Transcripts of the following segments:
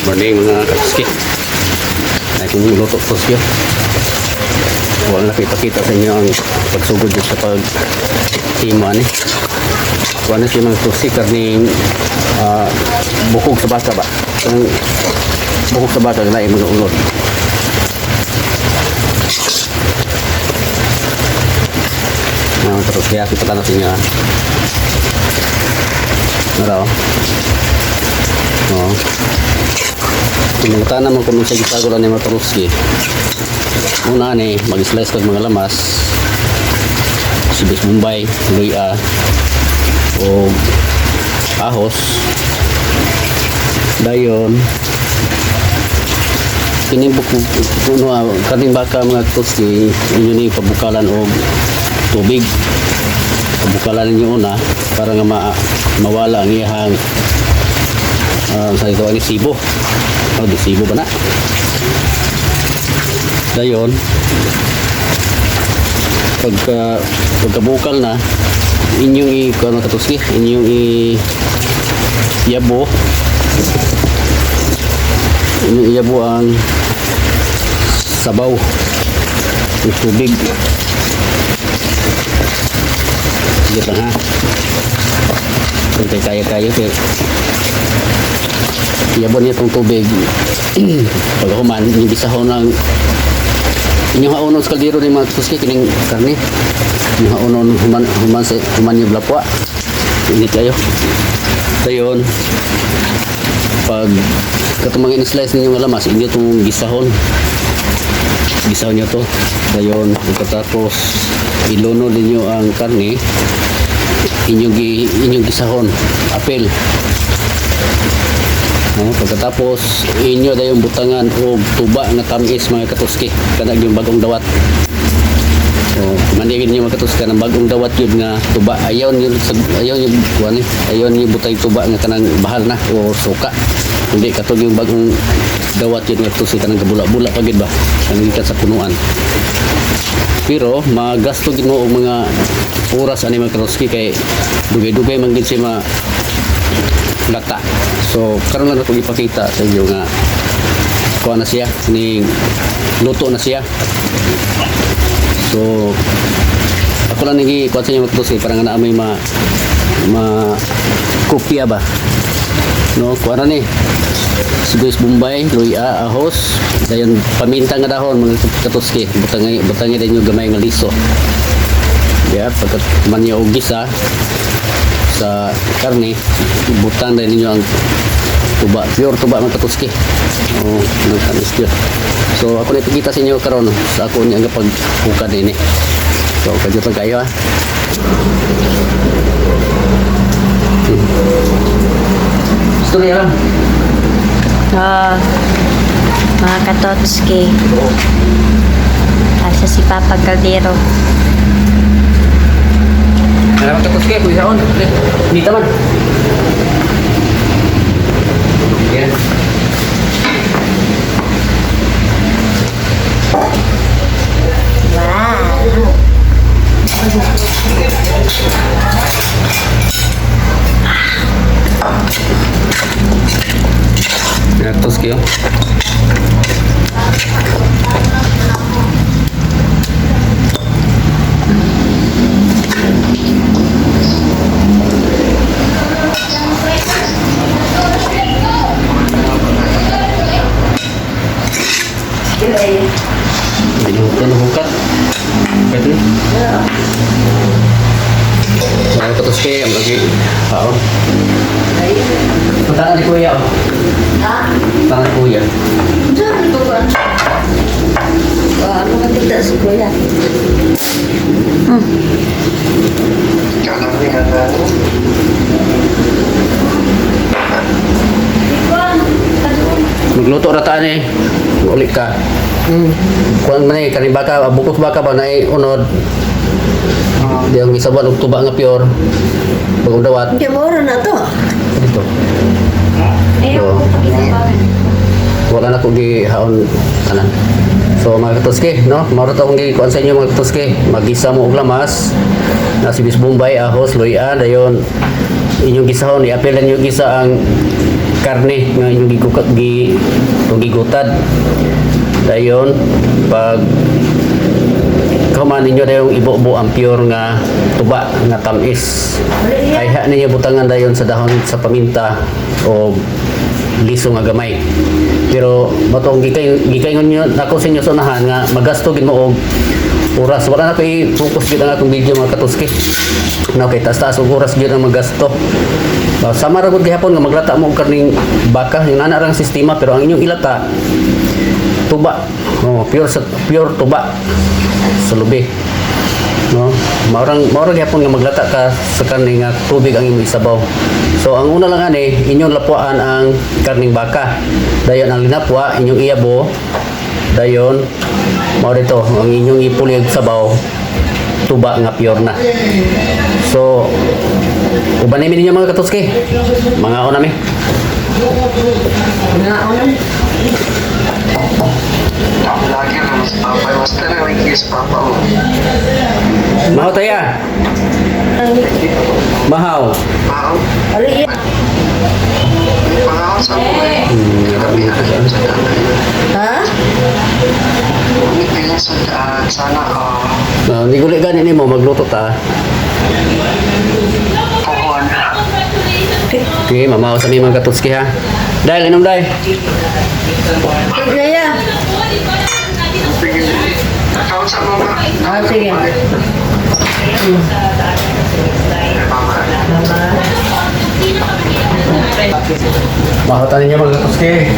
Morning, mga katuski. Ay kung luto to siya. Wala na ipakita sa inyo ang pagsugod dito sa pag himo ani. Kuha na siya, mga katuski, karning bukog sa baka ba. Ang bukog sa baka na mga ulod. Mga katuski, kita na sa inyo. Nara oh. Oh. Kung mga tanan mo kung sa gitago lang ni mga katuski. Una ni mag-slice kag mga lamas. Sibuyas Bombay, luya, o ahos. Dayon, kining bukog kuno kaning baka, mga katuski, inyo ni pabukalan og tubig. Pabukalan ninyo una para nga mawala ang iyang sa ito ang sibo. Oh, di sibo ba na? Dayon, pagkabukal na, inyong i kuno, katuski, inyong i yabo. Inyong iyabo ang sabaw, yung tubig. Sige lang ha. Kung kaya-kaya, kaya iyabo niya itong tubig. Pag human, yung gisahon ng inyong haonon sa kaldero ni mga katuski, kining karne. Inyong haonon human, human, sa, human yung blapwa. Init kayo. Dayon, pag katong mga in-slice ninyo nga lamas, inyo itong gisahon. Gisahon nyo to. Dayon, pagkatapos ilunod ninyo ang karne, inyong gisahon. Apel. No, pagkatapos inyo dayong butangan og tuba nga tamis, mga katuski, kanang yung bagong dawat. So, manigin niyo, mga katuski, kanang bagong dawat yun nga tuba. Ayaw niyo ayaw niyo kuan eh. Ayaw niyo butay tuba nga kanang bahal na o suka. Hindi katong yung bagong dawat yun nga katuski, kanang kabula-bula pa gid ba. Kanang gikan sa punuan. Pero magasto gid mo og mga oras ani, mga katuski, kay dugay-dugay man gid siya ma lata. So karon lang ako ipakita sa inyo nga kuha na siya ni luto na siya. So ako lang nigi kuha sa inyo, mga katuski, para nga naa may ma ma kopya ba. No, kuha na ni. Sibuyas Bombay, luya, ahos, dayon paminta nga dahon, mga katuski, butangay butangay din yung gamay nga liso. Yeah, pagkat man niyo og gisa sa karne, butang din ninyo ang tuba, pure tuba, mga katuski. Oh, nagtamis yun. So ako na ipakita sa inyo karon sa ako niya nga paghukad ini. So kadyo lang kayo ha. Istorya lang. Oh, mga katotski. Asa si Papa Caldero? Ano, mga katuski, kung isaon. Dito man. Yan. Wow! Mga katuski, oh. Binuhukan hukat. Pwede ni. Mga katuski, ang lagi. Oo. Punta na ni Kuya. Oh. Punta na ni Kuya. Wah, ano makita si Kuya? Magluto ra ta ni. Uli ka. Kuan man eh, kaning baka, bukos baka ba na unod. Di ang isawan og tuba nga pure. Bagong dawat. Hindi mo na to. Dito. Ayaw Oo. ko pakita. Wala na ko gihaon tanan. So mga katuski, no? Mao ra to akong gikuan sa inyo, mga katuski. Magisa mo og lamas na si Miss Bombay, ahos, luya, dayon inyong gisahon, iapilan niyo gisa ang karne nga inyong gigukat gi itong gigutad. Dayon pag kuman ninyo dayong ibubo ang pure nga tuba nga tamis. Ay ha ninyo butangan dayon sa dahon sa paminta o liso nga gamay. Pero matong gikay gikayngon niyo nako sa inyo sa unahan nga magasto gid mo og oras. Wala na ko i-focus gid ang akong video, mga katuski. No, kay taas-taas og oras gid ang magasto. Sama ra gud gihapon nga maglata mo og karning baka, yung nana rang sistema, pero ang inyong ilata tuba. Oh, pure sa pure tuba sa lubi. No? Maurang gyapon nga maglata ka sa karne nga tubig ang imong isabaw. So ang una lang ani, inyong lapuan ang karning baka. Dayon ang linapwa, inyong iyabo. Dayon mao dito ang inyong ipuli og sabaw, tuba nga pure na. So uban ni ninyo, mga katuski. Mga una mi. Nga ano? Lagi naman sa papa. Basta na may kiss papa mo. Mahaw taya. Mahaw. Pao. Ali, Pao sa buhay. Grabe na rin sa daan. ha? Ngunit na yun sa daan. Sana oh. Ni guli gani nimo magluto ta. Puhon. Okay, mamaw sa mi, mga katutski, ha. Dahil inom dai. Sige ya. Sige. Tawag sa mama. Ah, sige. Mama. Mahaw ta ninyo, mga katutski.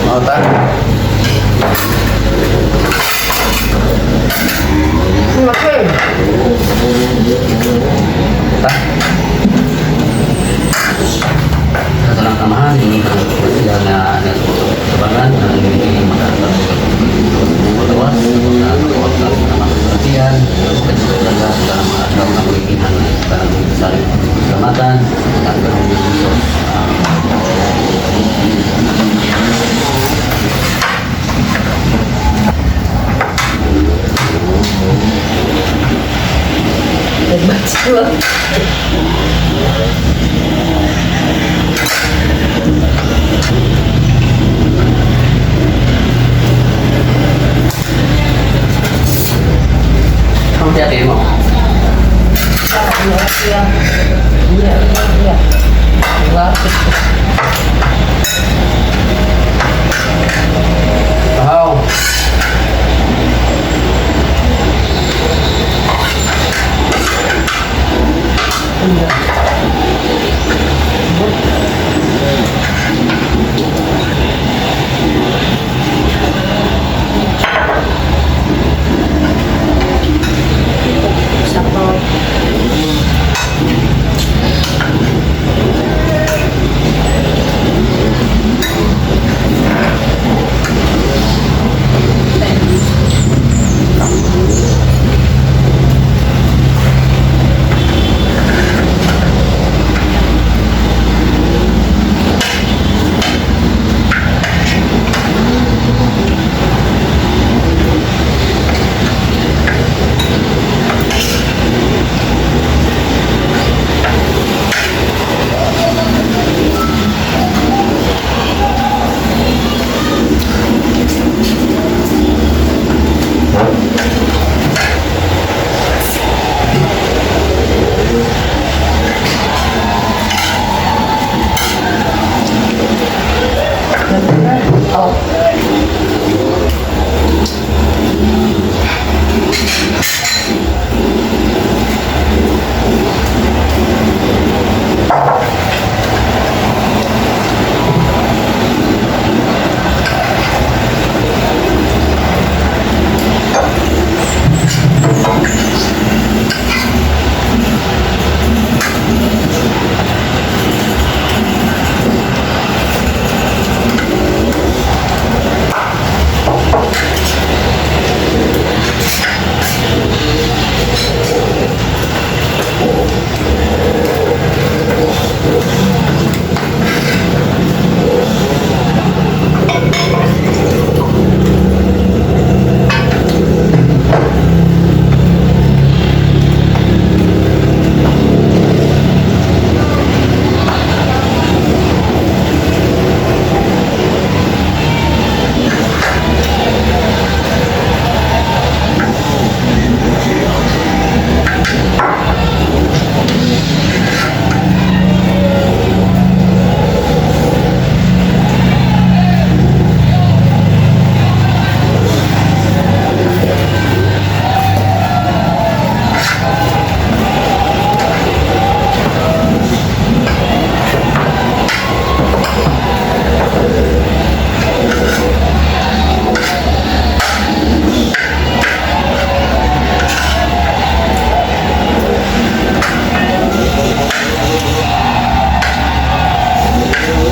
Mahaw ta. Okay. Ta. Sa tanang kamahan, hindi ko sila na nasutubangan, ang hindi makakatawa sa tuwag ng mga talaga sa mga tao na magiging sa sa kalamatan, sa Jesus. Nagbasa. Kamu tiada mo? Bahaw. Sapaw.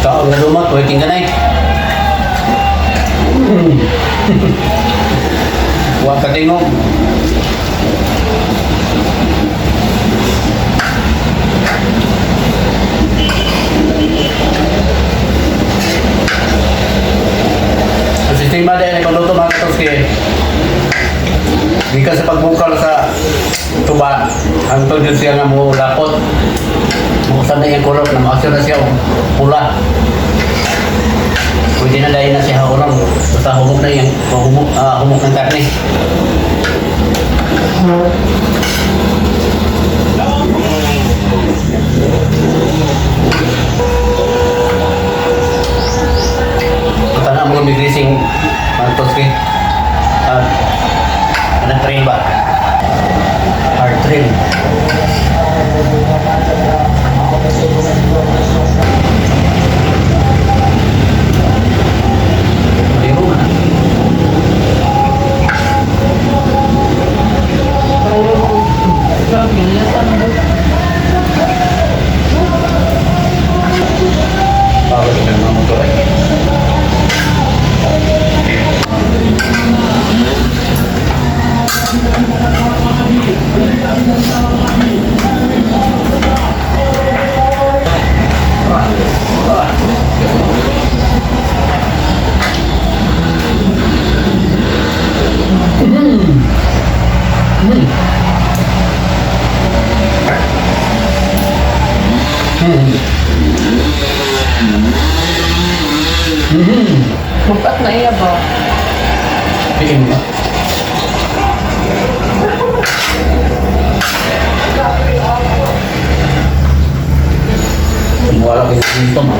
Kaon nga lumot, waiting ka na eh. Huwag ka tingog. Ang sistema din ay pagluto, mga katoski. Gikan sa pagbukal sa tuba, hangtod yun siya nga mo lapot. Buksan na iyang kulot na maasyon na siya og pula. Pwede na dahil na siya haulong. Basta humok na iyang humok, humok ng karne. Tana mo may greasing, mga katoski. Anong trail ba? Hard trail. Maliro na. Bawal ka ng mga motor eh. Bukat na iya ba? Piin mo. Wala kayo dito mo.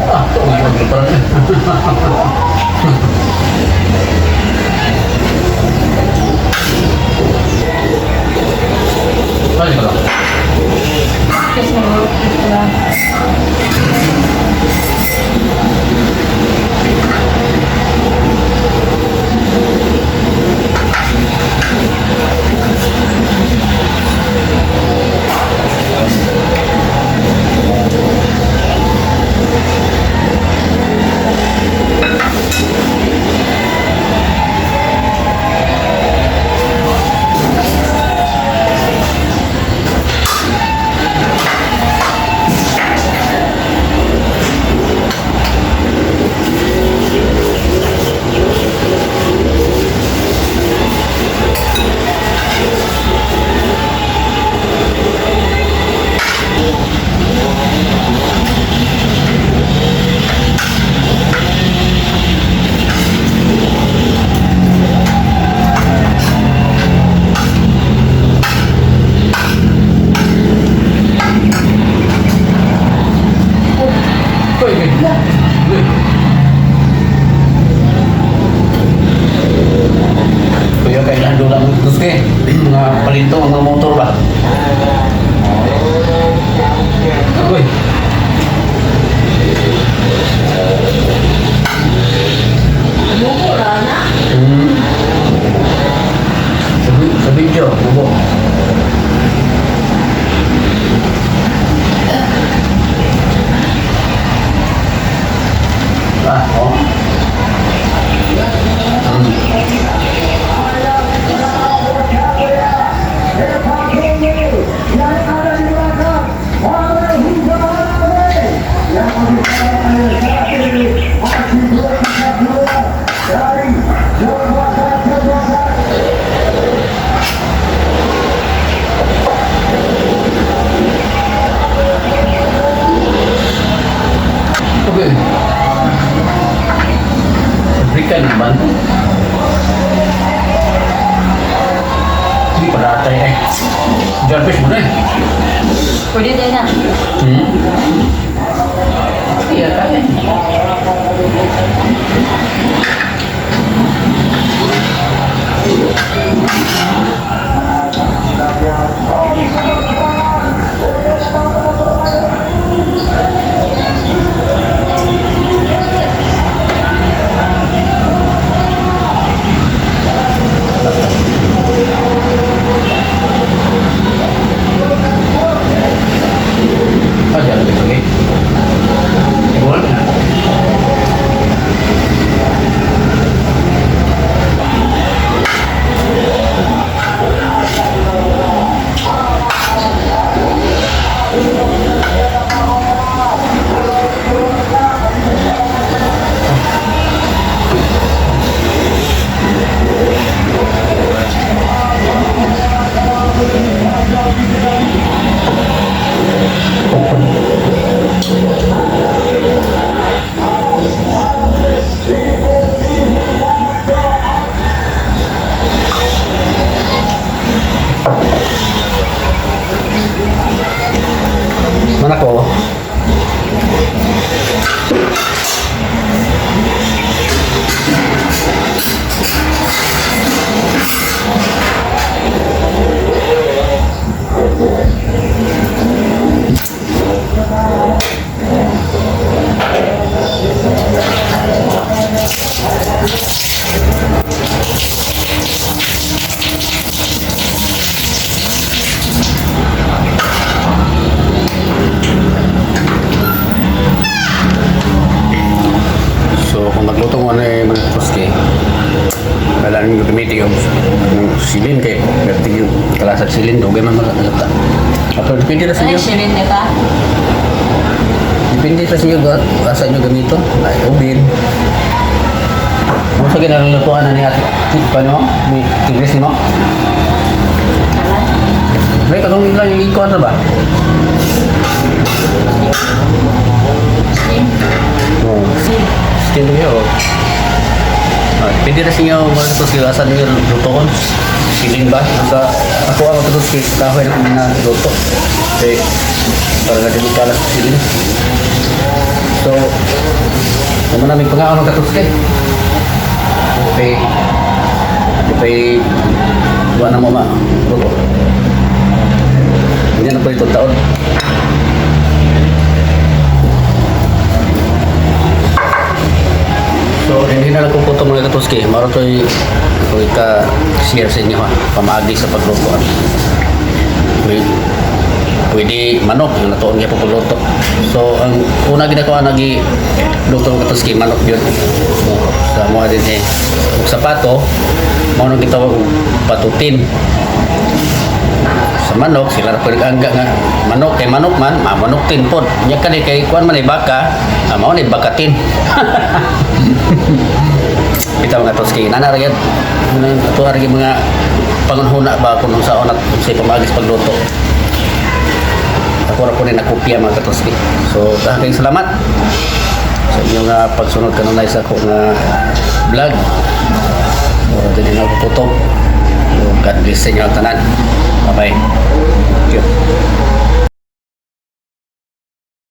Ah, ito, ngayon, parang- Ay, wala. Kasi mga Uy, uy. Uy. Kuya, kailangan doon lang gusto eh. Mga palito, mga motor ba? Uy. Buko ra na. Sa video, bubo. Ah, oh. Okay. Berikan naman. Hindi pa natay eh. Jarvis mo na eh. Pwede din na. Iya kaya. Silin kay perti yung kalasag silin dugay man malata. Ato depende ra sa Ano inyo. yung silin nila? Depende sa inyo asa inyo gamiton. Ay ubin. Mo sa ginalulutuan na ni ate. Paano mo? Ni tigres ni mo? Alam? May katong lang yung ikuan ra ba? Steam. Oo. Steam. Steam niyo. Ah, depende ra sa inyo mga katuski asa ninyo lutoon. Silin ba? Sa ako ang katuski kahoy na kung na luto. Kay para na dili kalas silin. So, naman namin pangaon ng katuski. Okay. Di wa na mo ma luto. Hindi na po itong taon. So, hindi na lang ko po ito mga katuski. Maro to'y ito ka-share sa inyo ha. Pamaagi sa pagluto. Ha. Pwede, pwede manok yung natuon niya po pagluto. So, ang una ginagawa nagi luto ng katuski, manok yun. So, sa mga din eh. Ug sapato, mao nang gitawag og patutin. Sa manok, sila ra pwede angga nga manok kay manok man, ma manok tin pod. Nya kani kay kuan man ay baka, ah, mao ni bakatin. Bitaw mga toski, nana ra gyud. Ato ra gyud mga pangunhuna ba kung unsaon at unsay pamaagi sa pagluto. Ako ra po ni nakopya mga katoski. So, daghang salamat sa inyong pagsunod kanunay sa ako nga vlog. So, dili na ako putog. So, God bless sa inyo ang tanan. Bye-bye. Thank you.